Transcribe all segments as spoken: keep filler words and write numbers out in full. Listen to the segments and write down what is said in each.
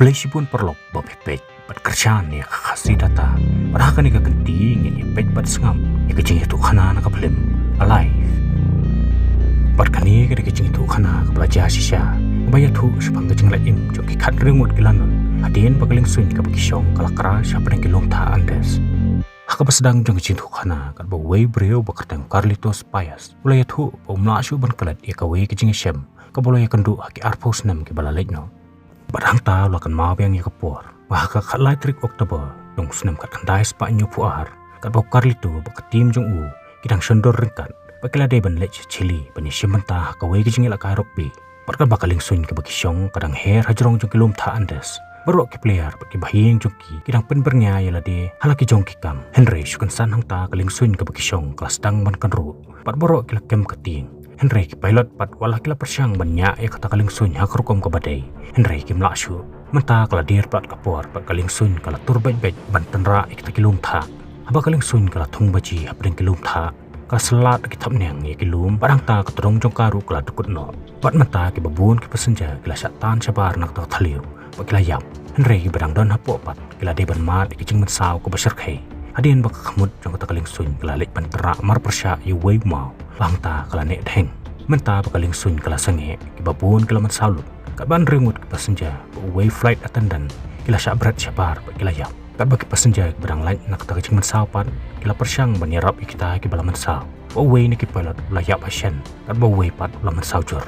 Khublei shibun paralok ba phi peit bad kyrshan ïa ka Khasi Data. Bad ha kane ka kynti ngin ïa peit bad sngap ïa ka jingïathuhkhana na ka phlim Alive. Bad kane ka dei ka jingïathuhkhana kaba la jia shisha, kaba ïathuh shaphang ka jinglait im jong ki khathynriew ngut ki lanot hadien ba ka liengsuiñ kaba ki shong ka la crash hapdeng ki lum thah Andes. Ha kaba sdang jong ka jingïathuhkhana, katba uwei u briew ba kyrteng Carlitos Paez u la ïathuh ba um lah shuh ban klet ïa kawei ka jingïashem kaba u la ïakynduh ha ki arphew snem kiba la leit noh. Bad hangta u la kynmaw biang ïa ka por ba ha ka khatlai tarik October jong u snem khatkhyndai spah hynñiewphew ar, katba u Carlito bad ka team jong u ki dang shon dur ryngkat, ba ki la dei ban leit sha Chile ban ïashim bynta ha kawei ka jingïalehkai rugby. Bad katba ka liengsuiñ kaba ki shong ka dang her hajrong jong ki lum thah Andes, baroh ki player bad ki bahaïing jong ki ki dang pynbyrngia ïa lade ha la ki jong ki kam. Hynrei shu kynsan hangta ka liengsuiñ kaba ki shong ka la sdang ban kynruh, bad baroh ki la kem ka tieng. Hynrei ki pilot pat wat la ki la pyrshang ban ñiah ïa kata ka liengsuiñ ha ka rukom kaba dei, hynrei kim lah shuh. Mynta ka la dier palat ka por bad ka liengsuiñ ka la tur beit beit ban tynrah ïa kita ki lum thah. Haba ka liengsuiñ ka la thung baji hapdeng ki lum thah, ka la syllat da ki thapniang ïa ki lum, bad hangta ka tdong jong ka ruh ka la dkut noh. Bad mynta kiba bun ki passenger ki la shah tan shabar na kata ka thaliew bad ki la ïap. Hynrei kiba dang don hapoh pat ki la dei ban mad ïa ka jingmynsaw kaba shyrkhei hadien ba ka khmut jong kata ka liengsuiñ ka la leit ban tynrah marpyrshah ïa uwei u maw, ba hangta ka la neh dheng. Mynta ba ka liengsuiñ ka la sangeh, kiba bun ki la mynsaw lut, katba hynriew ngut ki passenger bad uwei flight attendant ki la shah bret shabar bad ki la ïap. Katba ki passenger kiba dang lait na kata ka jingmynsaw pat ki la pyrshang ban ïarap ïa kita kiba la mynsaw, ba uwei na ki pilot u la ïap hashen, katba uwei pat u la mynsaw jur.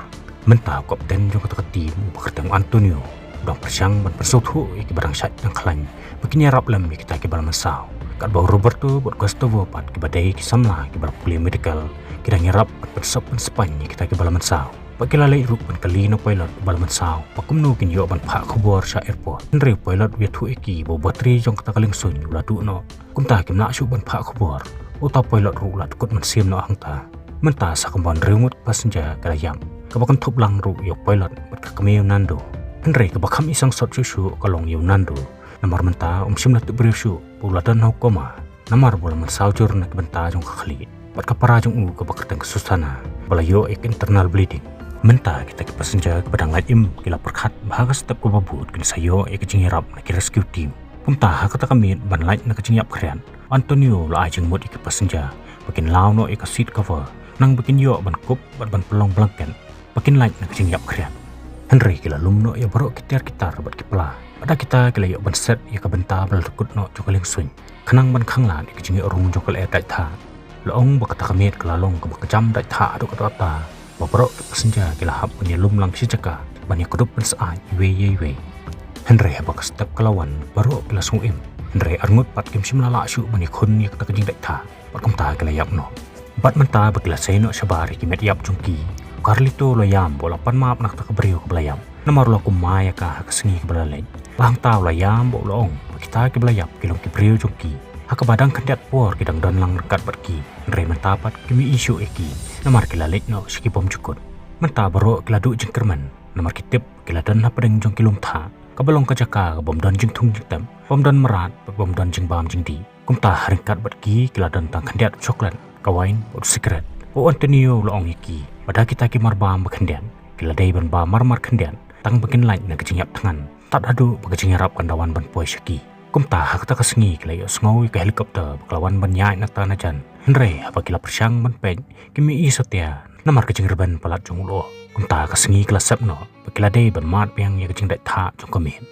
Mynta u kapten jong kata ka team uba kyrteng Antonio u dang pyrshang ban pynsngewthuh ïa kiba dang shait dang khlaiñ ba kin ïarap lem ïa kita kiba la mynsaw. Katba u Roberto bad Gustavo pat kiba dei ki samla kiba la pule medical, ki dang ïarap ban pynsop pynspaiñ ïa kita kiba la mynsaw. Bad ki la leit ruh ban kylli na u pilot uba la mynsaw ba kumno kin ïoh ban phah khubor sha airport. Hynrei u pilot u ïathuh ïa ki ba u batri jong kata ka liengsuiñ u la duh noh. Kumta kim lah shuh ban phah khubor. Uta u pilot ruh u la dkut mynsiem noh hangta. Mynta sa kumba hynriew ngut ki passenger ki la ïap, kaba kynthup lang ruh ïa u pilot bad ka kmie u Nando. Hynrei kaba kham i sangsot shuh shuh ka long ïa u Nando, namar mynta um shym la tip briew shuh ba u la don ha u coma, namar ba u la mynsaw jur na ki bynta jong ka khlieh. Bad ka para jong u kaba kyrteng ka Susana ba la ïoh ïa ka internal bleeding. Mynta kita ki passenger kiba dang lait im ki la pyrkhat ba ha ka step kaba bud kin sa ïoh ïa ka jingïarap na ki rescue team. Kumta ha kata ka miet ban lait na ka jingïap khriat, u Antonio u la ai jingmut ïa ki passenger ba kin law noh ïa ka seat cover, khnang ba kin ïoh ban kup bad ban pynlong blanket ba kin lait na ka jingïap khriat. Hynrei ki la lum noh ïa baroh ki tiar ki tar bad ki pla. Bad da kita ki la ïoh ban set ïa ka bynta ba la dkut noh jong ka liengsuiñ, khnang ban khanglad ïa ka jingïoh rung jong ka lyer dait thah. La ong ba kata ka miet ka la long kaba kjam dait thah haduh katta katta, ba baroh ki passenger ki la hap ban ïalum lang shi jaka ban ïakdup ban syaid iwei ïa iwei. Hynrei haba ka step ka la wan, baroh ki la sngew im. Hynrei arngut pat kim shym la lah shuh ban ïakhun ïa kata ka jingdait thah, bad kumta ki la ïap noh. Bad mynta ba ki la sei noh shabar ïa ki met ïap jong ki, u Carlito u la ïam ba u la pan map na kata ka briew kaba la ïap, namar u la kum mai ïa ka ha ka sngi kaba la leit. Bad hangta u la ïam ba u la ong ba kita kiba la ïap ki long ki briew jong ki, ha kaba dang khyndiat por ki dang don lang ryngkat bad ki. Hynrei mynta pat kim ïohi shuh ïa ki, namar ki la leit noh sha ki bymjukut. Mynta baroh ki la duh jingkyrmen, namar ki tip ki la don hapdeng jong ki lum thah, kaba long ka jaka ka bym don jingthung jingtep, bym don mrad bad bym don jingbam jingdih. Kumta ha ryngkat bad ki ki la don tang khyndiat u chocolate, ka wine bad u sikret. Bad u Antonio u la ong ïa ki ba da kita ki marbam ba khyndiat, ki la dei ban bam marmar khyndiat tang ba kin lait na ka jingïap thngan, tad haduh ba ka jingïarap kan da wan ban poi sha ki. Kumta ha kata ka sngi ki la ïohsngew ïa ka helicopter ba ka la wan ban ïaid na tang na jan. Hynrei haba ki la pyrshang ban peit, kim ïohi satia, namar ka jingrben palat jong u lyoh. Kumta ka sngi ka la sep noh, ba ki la dei ban mad biang ïa ka jingdait thah jong ka miet.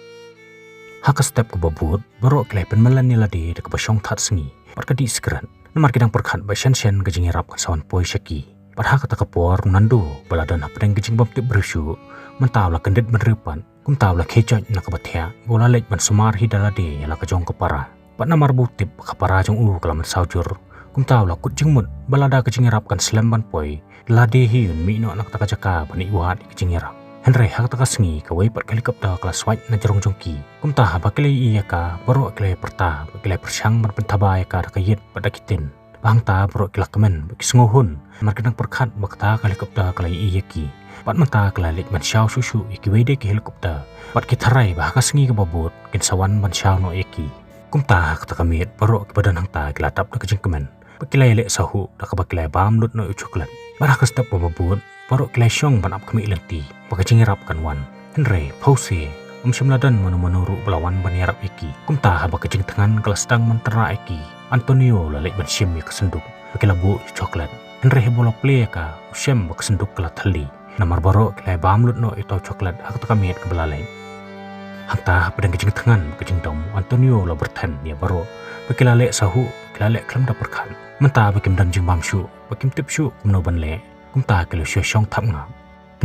Ha ka step kaba bud, baroh ki la pynmlien ïa lade da kaba shong that sngi bad ka dih sikret, namar ki dang pyrkhat ba shen shen ka jingïarap kan sa wan poi sha ki. Bad ha kata ka por u Nando ba la don hapdeng ka jingbymtip briew shuh, mynta u la kyndit bynriew pat. Kumta u la khie joit na kaba thiah, ba u la leit ban sumar hi da lade ïa la ka jong ka para. Bad namar ba u tip ba ka para jong u ka la mynsaw jur, kumta u la kut jingmut ba lada ka jingïarap kan slem ban poi, lade hi un mih noh na kata ka jaka ban ïa wad ïa ka jingïarap. Hynrei ha kata ka sngi kawei pat ka helicopter ka la swait na jrong jong ki. Kumta haba ki la ïohi ïa ka, baroh ki la ïa pyrta, ba ki la ïa pyrshang ban pynthaba ïa ka da ka ïit bad da ki tin. Ba hangta baroh ki la kmen bad ki sngewhun, namar ki dang pyrkhat ba kata ka helicopter ka la ïohi ïa ki. Bad mynta ka la leit ban shaw shuh shuh ïa kiwei de ki helicopter, bad ki tharai ba ha ka sngi kaba bud kin sa wan ban shaw noh ïa ki. Kumta ha kata ka miet baroh kiba don hangta ki la dap da ka jingkmen, bad ki la ïaleh sahuh da kaba ki la ïa bam lut noh ïa u chocolate. Bad ha ka step kaba bud baroh ki la ïa shong ban ap khmih lynti ba ka jingïarap kan wan. Hynrei phewse, Ym shym la don mano mano ruh ba la wan ban ïarap ïa ki. Kumta haba ka jingthngan ka la sdang ban tynrah ïa ki, Antonio u la leit ban shim ïa ka synduk ba ki la buh ïa u chocolate. Hynrei haba u la plie ïa ka, u shem ba ka synduk ka la thylli. Namar baroh ki la ïa bam lut noh ïa uta u chocolate ha kata ka miet kaba la leit. Hangta hapdeng ka jingthngan bad ka jingdom, u Antonio u la byrthen ïa baroh ba ki la leh sahuh, ba ki la leh khlem da pyrkhat. Mynta ba kim don jingbam shuh, ba kim tip shuh kumno ban leh, kumta ki la shu shong thap ngap.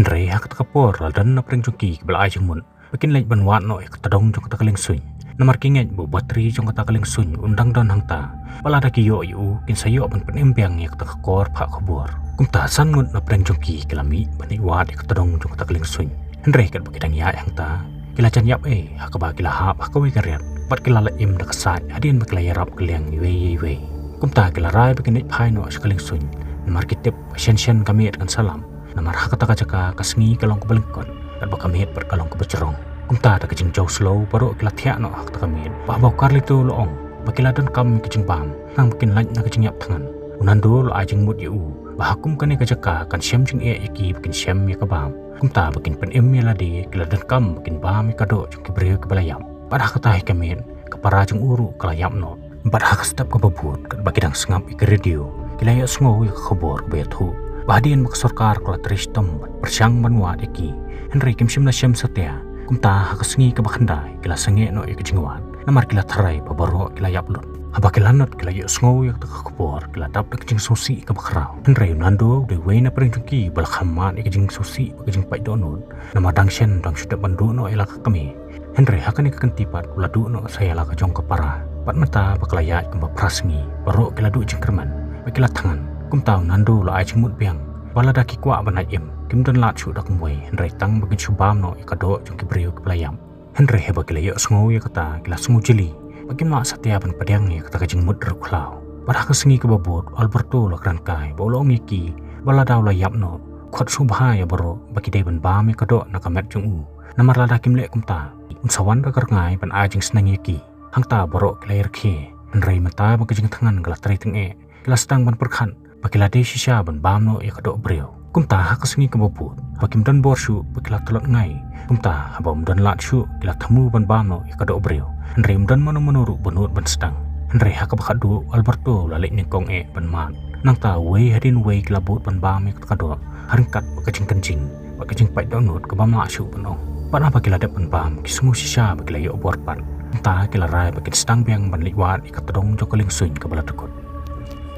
Hynrei ha kata ka por la don na pdeng jong ki kiba la ai jingmut ba kin leit ban wad noh ïa ka tdong jong kata ka liengsuiñ. Namar ki ngeit ba u batri jong kata ka liengsuiñ un dang don hangta, ba lada ki ïoh ïa u, kin sa ïoh ban pynim biang ïa kata ka kor phah khubor. Kumta san ngut na pdeng jong ki ki la mih ban leit wad ïa ka tdong jong kata ka liengsuiñ. Hynrei katba ki dang ïaid hangta, ki la jan ïap ei ha kaba ki la hap ha kawei ka riat bad ki la lait im da ka sait hadien ba ki la ïarap kylliang iwei ïa iwei. Kumta ki la rai ba kin leit phai noh sha ka liengsuiñ, namar ki tip ba shen shen ka miet kan sa lap. Namar ha kata ka jaka ka sngi ka long kaba lyngkot, katba ka miet pat ka long kaba jrong. Kumta da ka jingjaw slow baroh ki la thiah noh ha kata ka miet, bad haba u Carlito u la ong ba ki la donkam ïa ka jingbam, khnang ba kin lait na ka jingïap thngan, u Nando u la ai jingmut ïa u ba ha kum kane ka jaka kan shem jingeh ïa ki ba kin shem ïa ka bam. Kumta ba kin pynim ïa lade, ki la donkam ba kin bam ïa ka doh jong ki briew kiba la ïap. Bad ha kata hi ka miet ka para jong u ruh ka la ïap noh. Bad ha ka step kaba bud, katba ki dang sngap ïa ka radio, ki la ïohsngew ïa ka khubor kaba ïathuh ba hadien ba ka sorkar ka la trei shitom ban pyrshang ban wad ïa ki, hynrei kim shym la shem satia. Kumta ha ka sngi kaba khyndai ki la sangeh noh ïa ka jingwad, namar ki la tharai ba baroh ki la ïap lut. Haba ki la nud ki la ïohsngew ïa kata ka khubor, ki la dap da ka jingsngewsih kaba khraw. Hynrei u Nando u dei uwei na pdeng jong ki ba la kham mad ïa ka jingsngewsih bad ka jingpait dohnud. Namar dang shen dang shu dep ban duh noh ïa la ka kmie. Hynrei ha kane ka kynti pat u la duh noh sa ïa la ka jong ka para. Bad mynta ba ka la ïaid kumba phra sngi, baroh ki la duh jingkyrmen bad ki la thngan. Kumta u Nando u la ai jingmut biang ba lada ki kwah ban lait im, kim don lad shuh da kumwei, hynrei tang ba kin shu bam noh ïa ka doh jong ki briew kiba la ïap. Hynrei haba ki la ïohsngew ïa kata, ki la sngew jli bad kim lah satia ban pdiang ïa kata ka jingmut riewkhlaw. Bad ha ka sngi kaba bud u Alberto u la kren kai bad u la ong ïa ki ba lada u la ïap noh, khot sngewbha ïa baroh ba ki dei ban bam ïa ka doh na ka met jong u. Namar lada kim leh kumta, un sa wan da ka rngai ban ai jingsneng ïa ki. Hangta baroh ki la ïarkhie. Hynrei mynta ba ka jingthngan ka la trei tyngeh, ki la sdang ban pyrkhat ba ki la dei shisha ban bam noh ïa ka doh briew. Kumta ha ka sngi kaba bud, ba kim don bor shuh ba ki la tlot ngai. Kumta haba ym don lad shuh ki la thmu ban bam noh ïa ka doh briew. Hynrei ym don mano mano ruh ba nud ban sdang. Hynrei ha kaba khatduh u Alberto u la leit nyngkong eh ban mad. Nangta uwei hadien uwei ki la bud ban bam ïa kata ka doh ha ryngkat bad ka jingkynjing bad ka jingpait dohnud kaba ym lah shuh ban ong. Bad haba ki la dep ban bam, ki sngew shisha ba ki la ïoh bor pat. Nangta ki la rai ba kin sdang biang ban leit wad ïa ka tdong jong ka liengsuiñ kaba la dkut.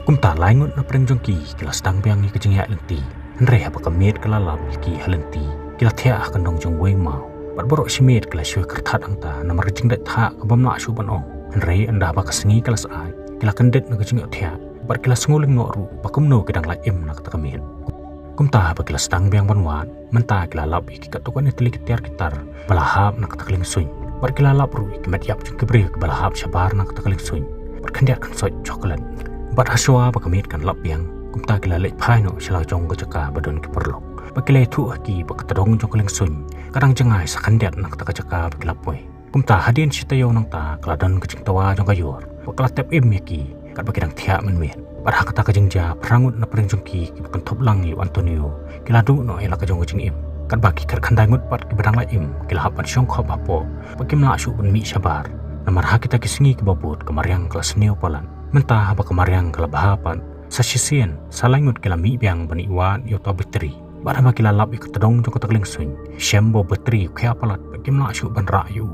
Kumta lai ngut na pdeng jong ki ki la sdang biang ïa ka jingïaid lynti. Hynrei haba ka miet ka la lap ïa ki ha lynti, ki la thiah ha ka nong jong uwei u maw. Bad baroh shimiet ki la shu kyrthat hangta namar ka jingdait thah kaba ym lah shuh ban ong. Hynrei ynda ba ka sngi ka la syaid, ki la kyndit na ka jingïohthiah bad ki la sngew lyngngoh ruh ba kumno ki dang lait im na kata ka miet. Kumta haba ki la sdang biang ban wad, mynta ki la lap ïa ki katto katne tylli ki tiar ki tar ba la hap na kata ka liengsuiñ. Bad ki la lap ruh ïa ki met ïap jong ki briew kiba la hap shabar na kata ka liengsuiñ. Bad khyndiat khynsoit chocolate. Bad ha shuwa ba ka miet kan lap biang, kumta ki la leit phai noh sha la jong ka jaka ba don ki paralok. Bad ki la ïathuh ha ki ba ka tdong jong ka liengsuiñ ka dang jngai sa khyndiat na kata ka jaka ba ki la poi. Kumta hadien shi taïew nangta ka la don ka jingtwa jong ka ïor bad ka la tep im ïa ki katba ki dang thiah mynmiet. Bad ha kata ka jingjia, phra ngut na pdeng jong ki kiba kynthup lang ïa u Antonio ki la duh noh ïa la ka jong ka jingim. Katba ki khatkhyndai ngut pat kiba dang lait im ki la hap ban shong khop hapoh bad kim lah shuh ban mih shabar. Namar ha kita ki sngi kiba bud ka mariang ka la sniew palat. Mynta haba ka mariang ka la bha pat, sa shisien sa lai ngut ki la mih biang ban ïa wad ïa uta u batri. Bad haba ki la lap ïa ka tdong jong kata ka liengsuiñ, shem ba u batri u khia palat bad kim lah shuh ban rah ïa u.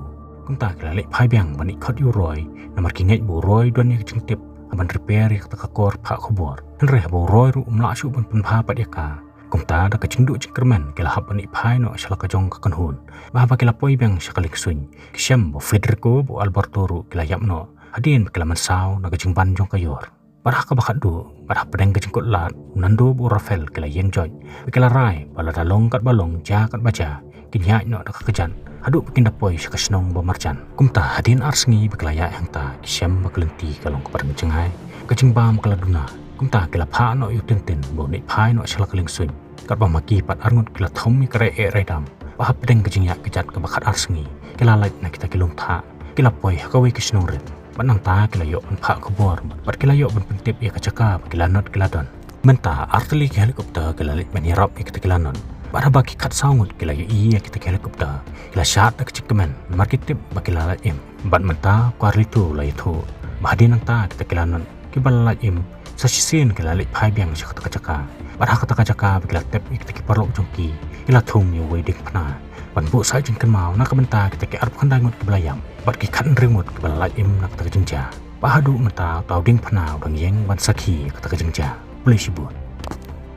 Kumta ki la leit phai biang ban ïa khot ïa u Roy, namar ki ngeit ba u Roy u don ïa ka jingtip ha ban repair ïa kata ka kor phah khubor. Hynrei haba u Roy ruh um lah shuh ban pynbha pat ïa ka. Kumta da ka jingduh jingkyrmen ki la hap ban ïa phai noh sha la ka jong ka kynhun. Bad haba ki la poi biang sha ka liengsuiñ, ki shem ba u Federico bad u Alberto ruh ki la ïap noh hadien ba ki la mynsaw na ka jingban jong ka ïor. Bad ha kaba khatduh, bad hapdeng ka jingkut lad, u Nando bad u Rafael ki la ïeng joit bad ki la rai ba lada long katba long, jia katba jia, kin ïaid noh da ka kjat haduh ba kin da poi sha ka shnong ba marjan. Kumta hadien ar sngi ba ki la ïaid hangta, ki shem ba ka lynti ka long kaba dang jngai, ka jingbam ka la duna. Kumta ki la phah noh ïa u Tintin ba un leit phai noh sha la ka liengsuiñ. Katba ma ki pat ar ngut ki la thom ïa ka rai eh rai dam, bad hapdeng ka jingïaid kjat kaba khat ar sngi ki la lait na kita ki lum thah, ki la poi ha kawei ka shnong rit. Bad nangta ki la ïoh ban phah khubor bad ki la ïoh ban pyntip ïa ka jaka ba ki la nud ki la don. Mynta ar tylli ki helicopter ki la leit ban ïarap ïa kita ki la nud. Bad haba ki khatsaw ngut ki la ïohi ïa kita ki helicopter, ki la shad da ka jingkmen, namar ki tip ba ki la lait im. Bad mynta u Carlito u la ïathuh ba hadien nangta kita ki lanot kiba la lait im sa shisien ki la leit phai biang sha kata ka jaka. Bad ha kata ka jaka ba ki la tep ïa kita ki paralok jong ki, ki la thung ïa uwei u diengphna ban buh said jingkynmaw na ka bynta kita ki arphew khyndai ngut kiba la ïap bad ki khathynriew ngut kiba la lait im na kata ka jingjia. Bad haduh mynta uta u diengphna u dang ïeng ban sakhi ïa kata ka jingjia. Khublei shibun.